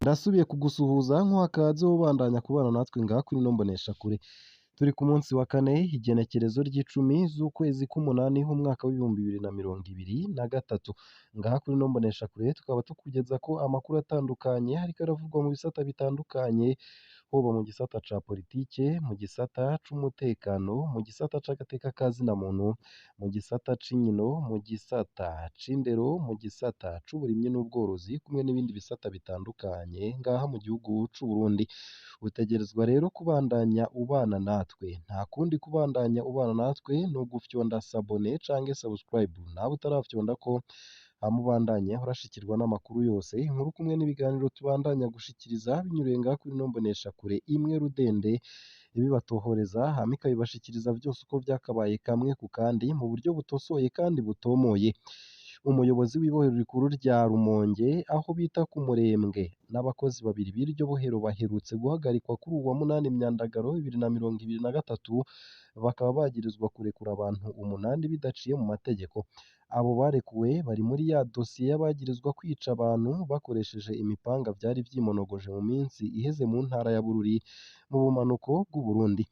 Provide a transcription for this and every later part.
Ndasubiye kugusuhuza nkuha kaze ubandanya kubana natwe ngaha kuri ino mboneshakure. Turi ku munsi wa kane, igenekerezo ry'icumi z'ukwezi k'umunani, umwaka w'2023. Ngaha kuri ino mboneshakure tukaba tukugezako amakuru atandukanye ariko aravugwa mu bisata bitandukanye, hoba mu gisata ca politike, mu gisata c'umutekano, mu gisata c'agateka ka zina muntu, mu gisata c'inkino, mu gisata c'indero, mu gisata c'uburimyi n'ubworozi, kumwe n'ibindi bisata bitandukanye ngaha mu gihugu c'Uburundi. Utegerezwa rero kubandanya ubana natwe. Nta kundi kubandanya ubana natwe ni ugufyonda s'abonner canke subscribe, nawe utarafyondako, hama ubandanye urashikirwa n'amakuru yose, inkuru kumwe n'ibiganiro tubandanya gushikiriza binyuriye ngaha kuri ino mboneshakure imwe rudende ibibatohoreza, hama ikabibashikiriza vyose uko vyakabaye kamwe ku kandi, mu buryo butosoye kandi butomoye. Umuyobozi w'ibohero rikuru rya Rumonge aho bita ku Murembwe n'abakozi babiri b'iryo bohero baherutse guhagarikwa kuri uwa munani Myandagaro 2023, bakaba bagirizwa kurekura abantu umunani bidaciye mu mategeko. Abo barekuwe bari muri ya dosiye y'abagirizwa kwica abantu bakoresheje imipanga vyari vyimonogoje mu minsi iheze mu ntara ya Bururi mu bumanuko bw'Uburundi.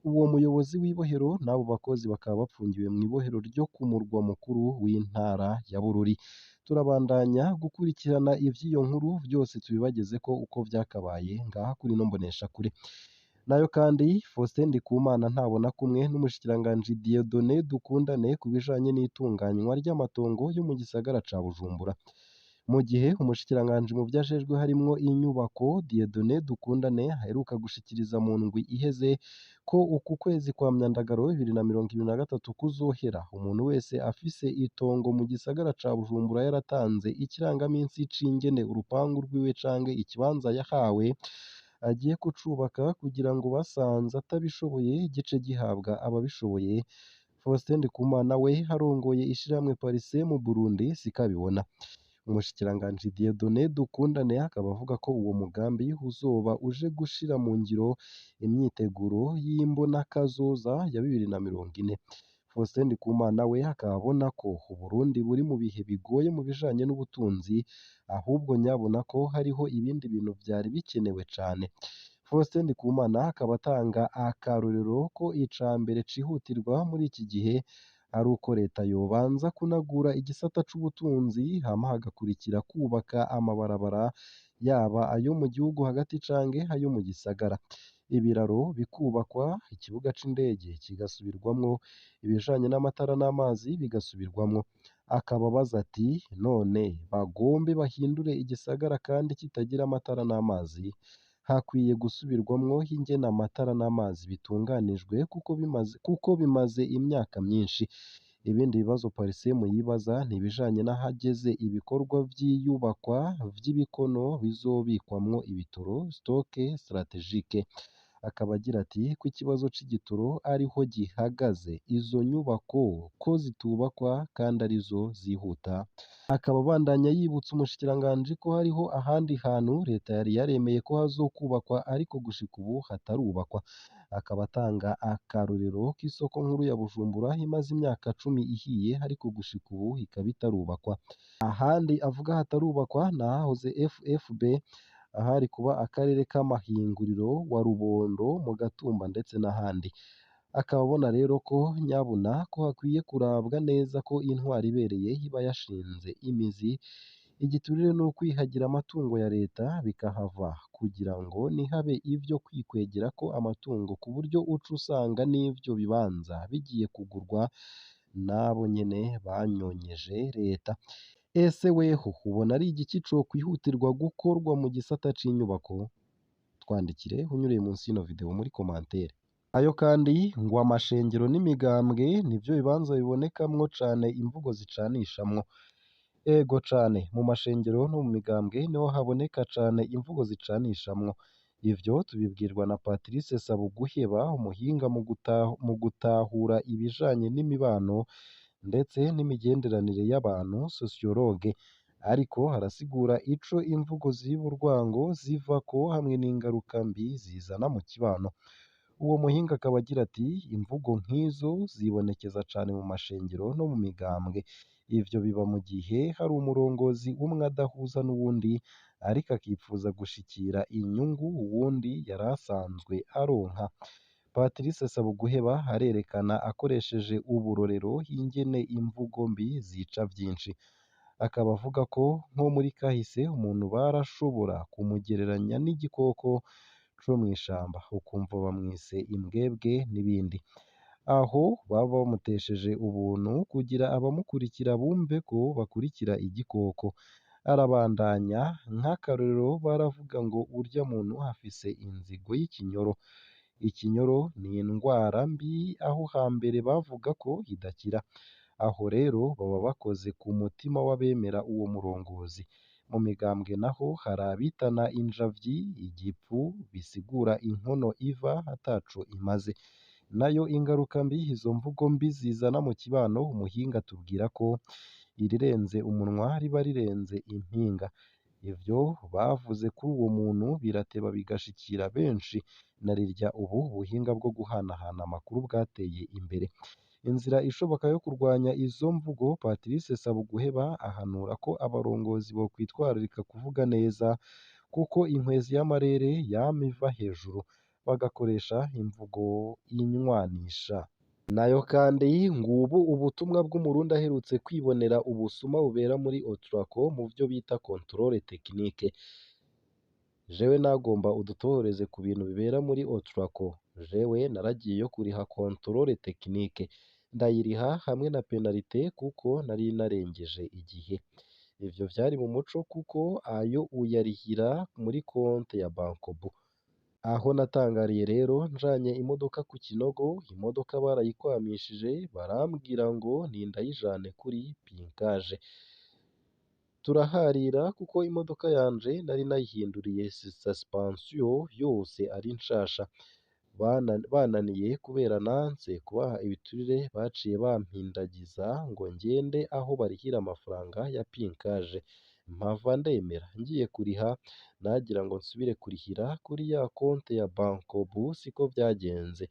Uwo muyobozi w'ibohero n'abo bakozi bakaba bapfungiwe mw'ibohero ryo ku murwa mukuru w'intara ya Bururi. Turabandanya gukurikirana ivy'iyo nkuru vyose tubibagezeko uko vyakabaye ngaha kuri ino mboneshakure. Nayo kandi, Faustin Ndikumana ntabona kumwe n'umushikiranganji Dieudonné Dukundane ku bijanye n'itunganywa ry'amatongo yo mu gisagara ca Bujumbura. Mu gihe umushikiranganji mu vyo ajejwe harimwo inyubako, Dieudonné Dukundane, aheruka gushikiriza mu ndwi iheze ko uku kwezi kwa Myandagaro 2023 kuzohera umuntu wese afise itongo mu gisagara ca Bujumbura yaratanze ikirangaminsi c'ingene urupangu rwiwe canke ikibanza yahawe agiye kucubaka, kugira ngo basanze atabishoboye gice gihabwa ababishoboye. Faustin Ndikumana we arongoye ishirahamwe Parsem mu Burundi siko abibona. Umushikiranganji Dieudonné Dukundane akaba avuga ko uwo mugambi uzoba uje gushira mu ngiro imyiteguro y'imbonakazoza ya 2040. Faustin Ndikumana we akaba abona ko Uburundi buri mu bihe bigoye mu bijanye n'ubutunzi, ahubwo nyabona ko hariho ibindi bintu vyari bikenewe cane. Faustin Ndikumana akaba atanga akarorero ko ica mbere cihutirwa muri iki gihe ari uko leta yobanza kunagura igisata c'ubutunzi, hama hagakurikira kubaka amabarabara, yaba ayo mu gihugu hagati canke ayo mu gisagara, ibiraro bikubakwa, ikibuga c'indege kigasubirwamwo, ibijanye n'amatara n'amazi bigasubirwamwo. Akaba abaza ati: none bagombe bahindure igisagara kandi kitagira amatara n'amazi? Hakwiye gusubirwamwo ingene amatara n'amazi bitunganijwe, kuko bimaze imyaka myinshi. Ibindi bibazo Parsem yibaza ni ibijanye n'ahageze ibikorwa vy'iyubakwa vy'ibikono bizobikwamwo ibitoro, stock stratégique. Akaba agira ati ko ikibazo c'igitoro ariho gihagaze, izo nyubako ko zitubakwa kandi arizo zihuta? Akaba abandanya yibutsa umushikiranganji ko hariho ahandi hantu leta yari yaremeye ko hazokubakwa, ariko gushika ubu hatarubakwa. Akaba atanga akarorero k'isoko nkuru ya Bujumbura imaze imyaka 10 ihiye, ariko gushika ubu ikaba itarubakwa. Ahandi avuga hatarubakwa ni ahahoze FFB, ahari kuba akarere k'amahinguriro wa Rubondo mu Gatumba, ndetse n'ahandi. Akaba abona rero ko nyabuna ko hakwiye kurabwa neza ko intwaro ibereye iba yashinze imizi, igiturire n'ukwihagira amatungo ya leta bikahava, kugira ngo ntihabe ivyo kwikwegerako amatungo, ku buryo uca usanga n'ivyo bibanza bigiye kugurwa n'abo nyene banyonyeje leta. Ese weho ubona ari igiki cokwihutirwa gukorwa mu gisata c'inyubako? Twandikire unyuriye munsi y'ino video muri commentaire. Ayo kandi, ngo amashengero n'imigambwe nivyo bibanza bibonekamwo cane imvugo zicanishamwo. Ego cane, mu mashengero no mu migambwe niho haboneka cane imvugo zicanishamwo. Ivyo tubibwirwa na Patrice Sabuguheba, umuhinga mu gutahura ibijanye n'imibano ndetse n'imigenderanire y'abantu, sociologue. Ariko arasigura ico imvugo z'urwango zivako hamwe n'ingaruka mbi zizana mu kibano. Uwo muhinga akaba agira ati imvugo nk'izo zibonekeza cane mu mashengero no mu migambwe. Ivyo biba mu gihe hari umurongozi umwe adahuza n'uwundi ariko akipfuza gushikira inyungu uwundi yari asanzwe aronka. Patrice Sabuguheba arerekana akoresheje uburorero ingene imvugo mbi zica vyinshi. Akaba avuga ko nko muri kahise umuntu barashobora kumugereranya n'igikoko co mw'ishamba, ukumva bamwise imbwebwe n'ibindi. Aho baba bamutesheje ubuntu kugira abamukurikira bumve ko bakurikira igikoko. Arabandanya, nk'akarorero baravuga ngo urya muntu afise inzigo y'ikinyoro. Ikinyoro ni indwara mbi aho hambere bavuga ko idakira. Aho rero baba bakoze ku mutima w'abemera uwo murongozi. Mu migambwe naho hari abitana injavyi, igipfu, bisigura inkono iva ataco imaze. Nayo ingaruka mbi izo mvugo mbi zizana mu kibano, umuhinga atubwira ko irirenze umunwa riba rirenze impinga. Ivyo bavuze kuri uwo muntu birateba bigashikira benshi, narirya ubu buhinga bwo guhanahana amakuru bwateye imbere. Inzira ishoboka yo kurwanya izo mvugo, Patrice Sabuguheba ahanura ko abarongozi bokwitwararika kuvuga neza kuko inkwezi y'amarere yama iva hejuru, bagakoresha imvugo inywanisha. Nayo kandi ngubu ubutumwa bw'Umurundi aherutse kwibonera ubusuma bubera muri Otraco mu vyo bita controle technique. Jewe nagomba udutohoreze ku bintu bibera muri Otraco. Jewe naragiyeyo kuriha controle technique, ndayiriha hamwe na penalite kuko nari narengeje igihe. Ivyo vyari mu muco kuko ayo uyarihira muri konte ya Bancobu. Aho natangariye rero njanye imodoka ku Kinogo, imodoka barayikwamishije barambwira ngo nindayijane kuri pinkage. Turaharira kuko imodoka yanje nari nayihinduriye suspension yose ari nshasha. Bananiye kubera nanse kubaha ibiturire, baciye bampindagiza ngo ngende aho barihira amafaranga ya pinkage. Mpava ndemera, ngiye kuriha nagira ngo nsubire kurihira kuri ya konte ya Bancobu, siko vyagenze.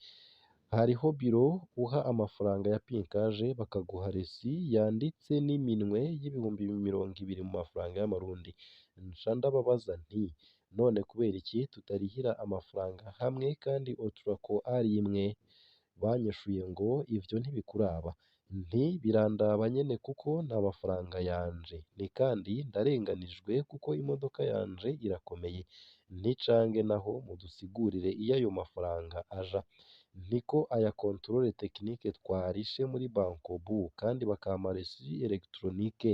Hariho biro uha amafaranga ya pinkage bakaguha resi yanditse n'iminwe y'ibihumbi 20 mu mafaranga y'amarundi. Nca ndababaza nti none kubera iki tutarihira amafaranga hamwe kandi Otraco ari imwe? Banyishuye ngo ivyo ntibikuraba. Nti birandaba nyene kuko nta mafaranga yanje, ni kandi ndarenganijwe kuko imodoka yanje irakomeye. Nti cange naho mudusigurire iyo ayo mafaranga aja. Ntiko aya controle technique twarishe muri Bancobu kandi bakampa resi electronique.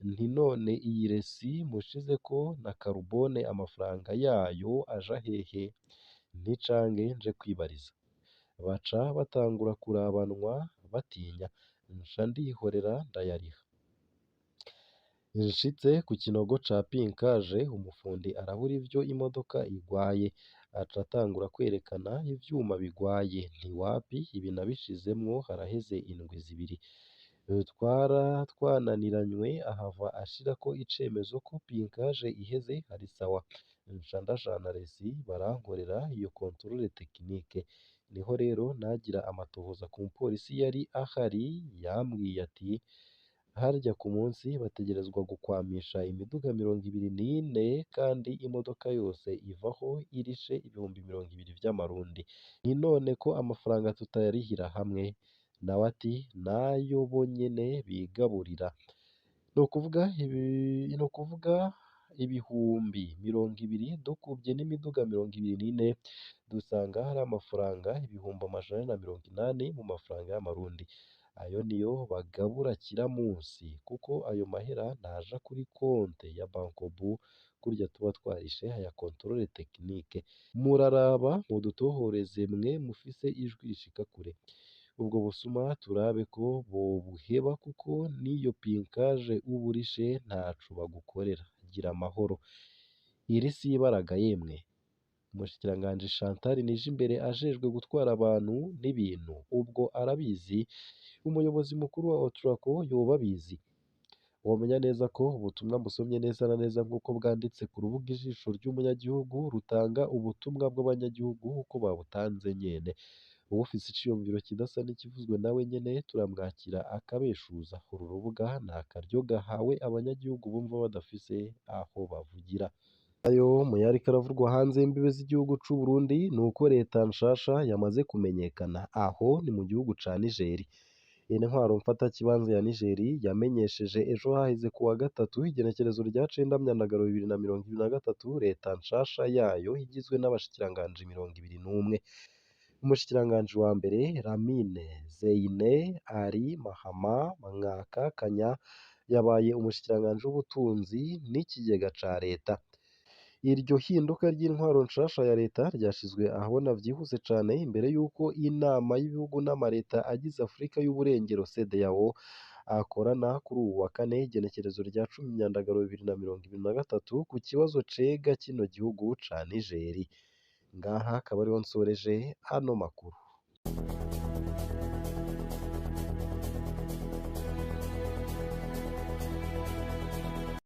Nti none iyi resi mushizeko na carbone amafaranga yayo aja hehe? Nti cange nje kwibariza. Baca batangura kurabanwa batinya, nca ndihorera ndayariha. Nshitse ku kinogo ca pinkage, umufundi arabura ivyo imodoka igwaye, aca atangura kwerekana ivyuma bigwaye. Nti wapi ibi nabishizemwo haraheze indwi zibiri. Twara twananiranywe ahava ashirako icemezo ko pinkage iheze ari sawa. Nca ndajana resi barankorera iyo controle technique. Niho rero nagira amatohoza ku mupolisi yari ahari, yambwiye ati harya ku munsi bategerezwa gukwamisha imiduga 24 kandi imodoka yose ivaho irishe 20,000 vy'amarundi. Nti none ko amafaranga tutayarihira hamwe? Nawe ati nayo bonyene bigaburira. Ni ukuvuga 20,000 dukubye n'imiduga 24 dusanga hari amafaranga 480,000 mu mafaranga y'amarundi. Ayo niyo bagabura kira munsi kuko ayo mahera ntaja kuri konte ya Bancobu kurya tuba twarishe aya controle technique. Muraraba mudutohoreze mwe mufise ijwi rishika kure. Ubwo busuma turabe ko bobuheba kuko n'iyo pinkage uba urishe ntaco bagukorera. Gira amahoro. Iri si ibaraga yemwe. Umushikiranganji Chantal Nijimbere ajejwe gutwara abantu n'ibintu, ubwo arabizi. Umuyobozi mukuru wa Otraco yoba abizi. Womenya neza ko ubutumwa musomye neza na neza nk'uko bwanditse ku rubuga Ijisho ry'Umunyagihugu rutanga ubutumwa bw'abanyagihugu uko babutanze nyene. Uwufise iciyumviro kidasa n'ikivuzwe nawe nyene turamwakira akabeshuza. Uru rubuga ni akaryo gahawe abanyagihugu bumva badafise aho bavugira. Ayo muyariko aravurwa hanze y'imbibe z'igihugu c'u Burundi nuko leta nshasha yamaze kumenyekana, aho ni mu gihugu ca Niger. Intwaro mfatakibanza ya Niger yamenyesheje ejo haheze kuwa gatatu igenekerezo rya cenda Myandagaro 2023 leta nshasha yayo igizwe n'abashikiranganji 21. Umushikiranganji wa mbere Lamine Zeine Ali Mahama Mwakakanya yabaye umushikiranganji w'ubutunzi n'ikigega ca leta. Iryo hinduka ry'intwaro nshasha ya leta ryashizwe ahabona vyihuse cane imbere y'uko inama y'ibihugu n'amareta agize Afurika y'Uburengero CEDEAO akorana kuri uwu wa kane igenekerezo rya 10 Myandagaro 2023 ku kibazo cega kino gihugu ca Niger. Ngaha akaba ariho nsoreje ano makuru.